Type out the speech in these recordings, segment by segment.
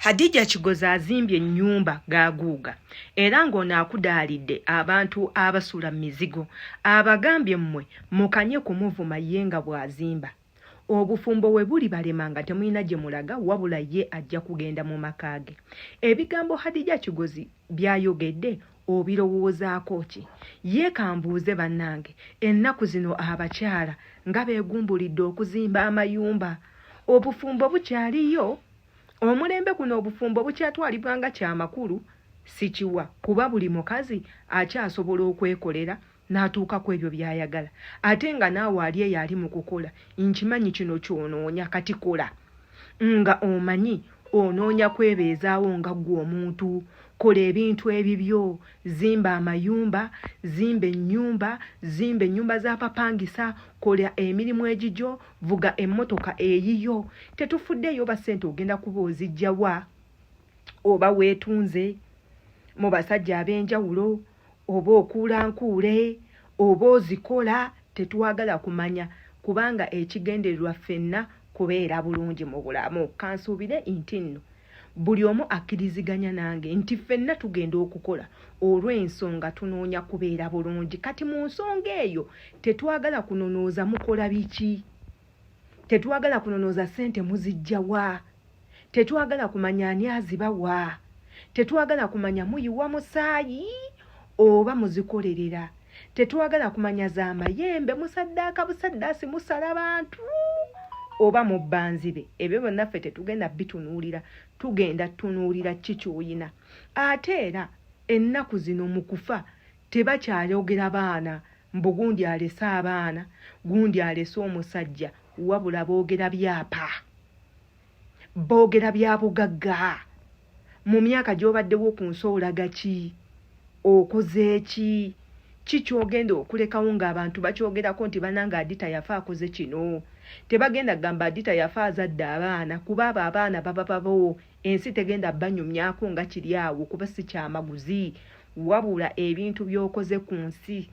Hadijah Kigozi azimbye ennyumba gaaguuga era ng'ono akudaalidde abantu abasula mu mizigo. Abagambye mmwe mukanye kumuvuma ye nga bw'azimba. Obufumbo we bulibalema nga temulina gye mulaga wabula ye ajja kugenda mu maka ge. Ebigambo Hadijah Kigozi by'ayogedde obirowoozaako ki? Ye kambuuze bannange ennaku zino abakyala nga beegumbulidde okuzimba amayumba. Obufumbo bukyaliyo? Omulembe guno obufumbo bukyatwalibwa nga kyamakulu? Sikiwa kuba buli mukazi akyasobola okwekolera n'atuuka ku ebyo by'ayagala ate nga naawe ali eyo ali mu kukola nkimanyi kino ky'onoonya kati kola nga omanyi onoonya kwebeezaawo nga ggwe omuntu kola ebintu ebibyo zimba amayumba zimba ennyumba zimba ennyumba z'abapangisa kola emirimu egigyo vuga emmotoka eyiyo tetufuddeeyo oba ssente ogenda kuba ozijjawa oba weetunze mu basajja ab'enjawulo oba okuula nkuule oba ozikola tetwagala kumanya kubanga ekigendererwa ffenna kubeera bulungi mu bulamu kansuubire nti nno buli omu akkiriziganya nange nti ffenna tugenda okukola olw'ensonga tunoonya kubeera bulungi kati mu nsonga eyo tetwagala kunonooza mukola biki tetwagala kunonooza ssente muzijjawa Tetwagala kumanya ani azibawa. Tetwagala kumanya muyiwa musaayi oba muzikolerera. Tetwagala kumanya za mayembe musaddaaka busaddaasi musala bantu oba mubba nzibe. Ebyo byonna ffe tetugenda bitunuulira. Tugenda tunuulira ki ky'oyina. Ate era ennaku zino mu kufa tebakyayogera baana mbu gundi alese abaana, gundi alese omusajja wabula boogera byapa. Boogera bya bugagga. Mu myaka gy'obaddewo ku nsi olaga ki? Okoze ki? Ki ky'ogenda okulekawo ng'abantu bakyogerako nti banange Adita yafa akoze kino? Tebagenda kugamba Adita yafa azadde abaana kuba abo abaana baba babo. Ensi tegenda banyumyako nga kiri awo kuba si kyamaguzi wabula ebintu by'okoze ku nsi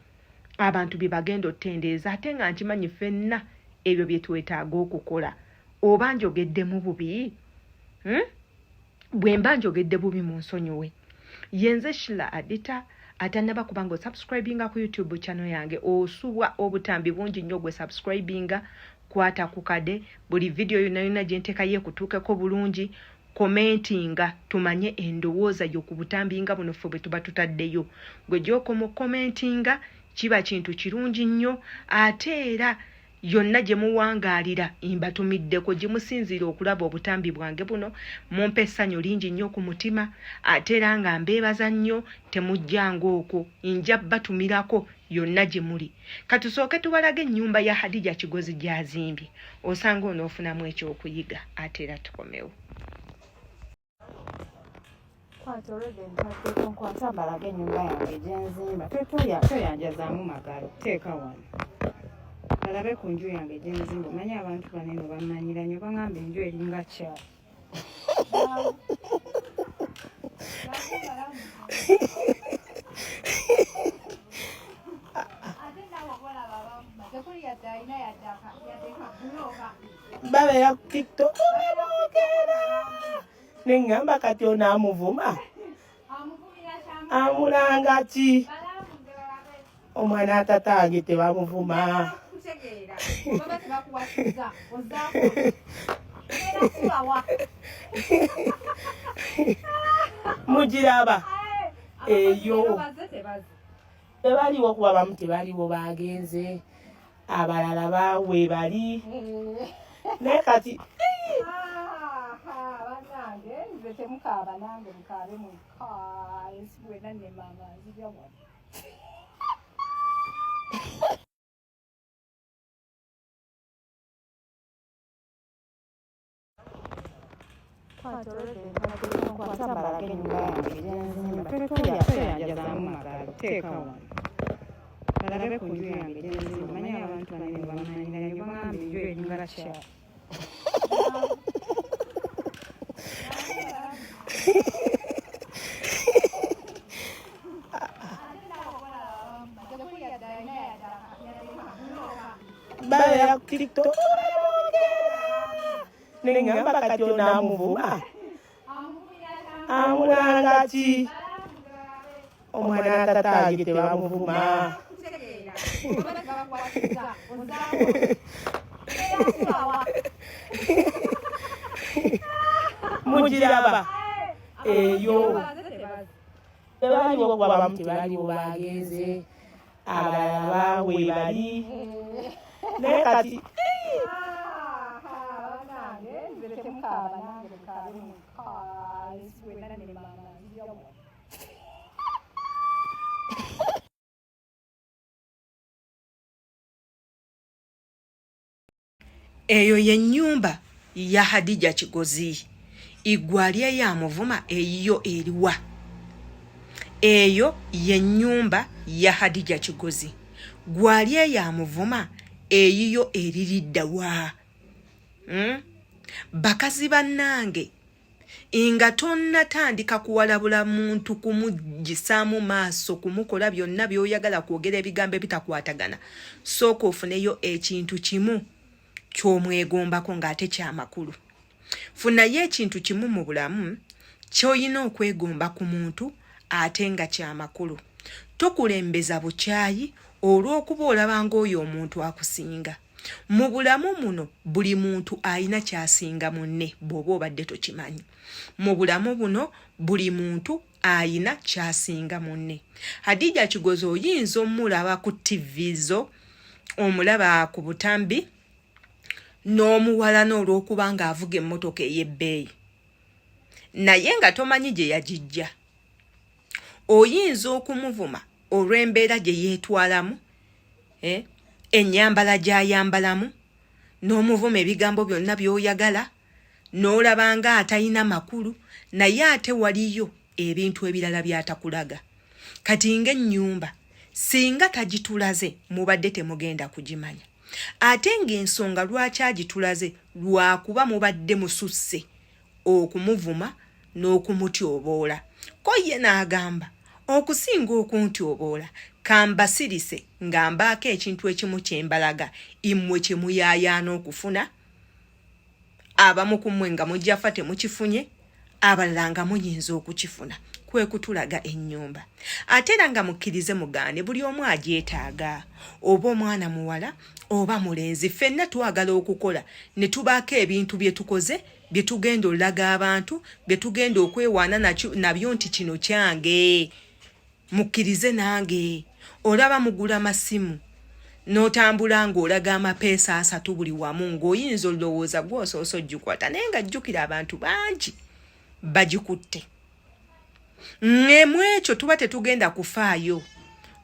abantu bye bagenda otendeeza ate nga nkimanyi ffenna ebyo bye twetaaga okukola. Oba njogeddemu bubi? Hmm? Bwe mba njogedde bubi munsonyiwe. Yenze Shila Adita atanaba kubanga osubscribinga ku YouTube channel yange osubwa obutambi bungi nnyo gwe subscribinga kwata ku kade buli video yonna yonna gye nteekayo ekutuukeko bulungi commentinga tumanye endowooza yo ku butambi nga buno ffe bwe tuba tutaddeyo gwe gy'okoma okukomentinga kiba kintu kirungi nnyo ate era Yonna gye muwangaalira mbatumiddeko gye musinziira okulaba obutambi bwange buno mumpa essanyu lingi nnyo ku mutima ate era nga mbeebaza nnyo temujjanga okwo nja batumirako yonna gye muli katusooke tubalage ennyumba ya Hadija Kigozi gy'azimbye osanga onoofunamu ekyokuyiga ate era tukomewo. Kwata olwedde ntaddeko nkwata mbalage ennyumba yange gye nzimba toyanjazaamu magalo teeka wano balabe ku nju yange gye nzimba omanyi abantu bano eno bammanyira nnyo bangamba enju eringa kya Babeera ku tiktok boogera ne ŋŋamba kati ono amuvuma amulanga ki omwana atatange tebamuvuma mugiraba eyo tebaliwo kuba bamu tebaliwo bagenze abalala bawebali naye kati banange nze temukaaba nange mukaabe mwekka ensi bwena nemanga nzija wano Kwata mbalage ennyumba yange gyenzimba toyanjazaamu magalo teeka wano balabe ku nju yange gyenzimba omanyi abantu banene bamanyira nyo bangamba enju eringa kya Babeera ku tiktok ne ŋŋamba kati ono amuvuma Amulanga ki? Omwana atataage tebamuvuma. Mugiraba eyo. Tebaliwo kuba abamu tebaliwo bagenze, abalala webali naye kati Eyo ye nnyumba ya Hadija Kigozi. Igwe ali eyo amuvuma eyiyo eriwa? Eyo ye nnyumba ya Hadija Kigozi. Gwe ali eyo amuvuma eyiyo eriridda wa? Hmm? Bakazi bannange nga tonnatandika kuwalabula muntu kumugisaamu maaso kumukola byonna by'oyagala kwogera ebigambo ebitakwatagana sooka ofuneyo ekintu kimu ky'omwegombako ng'ate kyamakulu funayo ekintu kimu mu bulamu ky'olina okwegomba ku muntu ate nga kyamakulu tokulembeza bukyayi olw'okuba olaba ng'oyo omuntu akusinga Mu bulamu muno buli muntu alina kyasinga munne bw'oba obadde tokimanyi. Mu bulamu buno buli muntu alina kyasinga munne. Hadija Kigozi oyinza omulaba ku ttivvi zo, omulaba ku butambi n'omuwalana olw'okuba ng'avuga emmotoka ey'ebbeeyi naye nga tomanyi gye yagijja. Oyinza okumuvuma olw'embeera gye yeetwalamu eh, ennyambala gy'ayambalamu n'omuvuma ebigambo byonna by'oyagala n'olaba nga atalina makulu naye ate waliyo ebintu ebirala by'atakulaga kati ng'ennyumba singa tagitulaze mubadde temugenda kugimanya ate ng'ensonga lwaki agitulaze lwakuba mubadde mususse okumuvuma n'okumutyoboola. Ko ye n'agamba, Okusinga okuntyoboola, ka mbasirise nga mbaako ekintu ekimu kye mbalaga immwe kye muyaayaana okufuna, abamu ku mmwe nga mujja fa temukifunye, abalala nga muyinza okukifuna. Kwe kutulaga ennyumba. Ate era nga mukkirize mugaane, buli omu agyetaaga, oba omwana muwala oba mulenzi, ffenna twagala okukola ne tubaako ebintu bye tukoze bye tugenda olaga abantu bye tugenda okwewaana nabyo nti kino kyange mukkirize nange olaba mugula masimu n'otambula ng'olaga amapeesa asatu buli wamu ng'oyinza olowooza gwosoose ogikwata naye nga jjukira abantu bangi bagikutte ng'emu ekyo tuba tetugenda kufaayo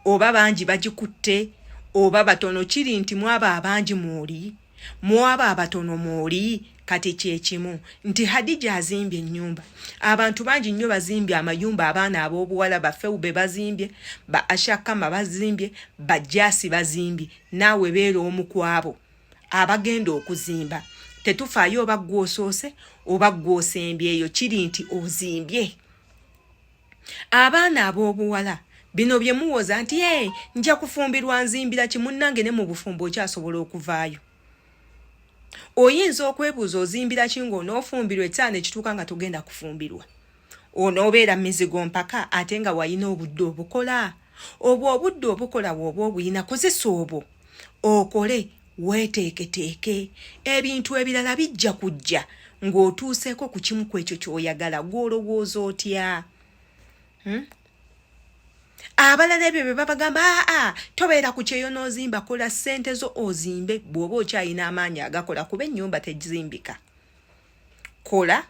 oba bangi bagikutte oba batono kiri nti mwabo abangi mwoli mwabo abatono mwoli kati kyekimu nti hadija azimbye ennyumba abantu bangi nnyo bazimbye amayumba abaana ab'obuwala bafeube bazimbye ba ashakama bazimbye bajasi bazimbye naawe beera omu kwabo abagenda okuzimba tetufaayo oba gwosoose oba gwosembyeyo kiri nti ozimbye abaana ab'obuwala bino bye muwoza nti e nja kufumbirwa nzimbira ki munnange ne mu bufumbo okyasobola okuvaayo oyinza okwebuuza ozimbira ki ng'onoofumbirwa ekiseera ne kituuka nga togenda kufumbirwa onoobeera mizigo mpaka ate nga wayina obudde obukola obwo obudde obukola bw'oba obuyina kozesa obwo okole weeteeketeeke ebintu ebirala bijja kujja ng'otuuseeko ku kimu ku ekyo ky'oyagala gw'olowooza otya hmm? abalala ebyo bye babagamba aa tobeera ku kyeyo n'ozimba kola ssente zo ozimbe bw'oba okyalina amaanyi agakola kuba ennyumba tezimbika kola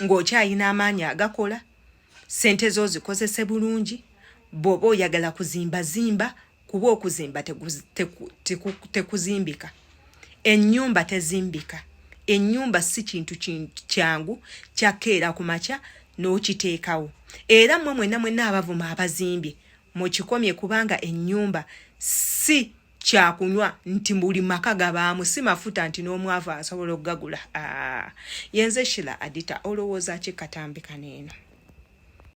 ng'okyalina amaanyi agakola ssente zo ozikozese bulungi bw'oba oyagala kuzimba zimba kuba okuzimba tekuzimbika ennyumba tezimbika ennyumba si kintu kyangu kyakeera ku makya n'okiteekawo era mmwe mwenna mwenna abavuma abazimbye mukikomye kubanga ennyumba si kyakunywa nti buli maka gabaamu si mafuta nti n'omwavu asobola okugagula. Ah, yenze Shila Adita olowooza ki katambi kano eno?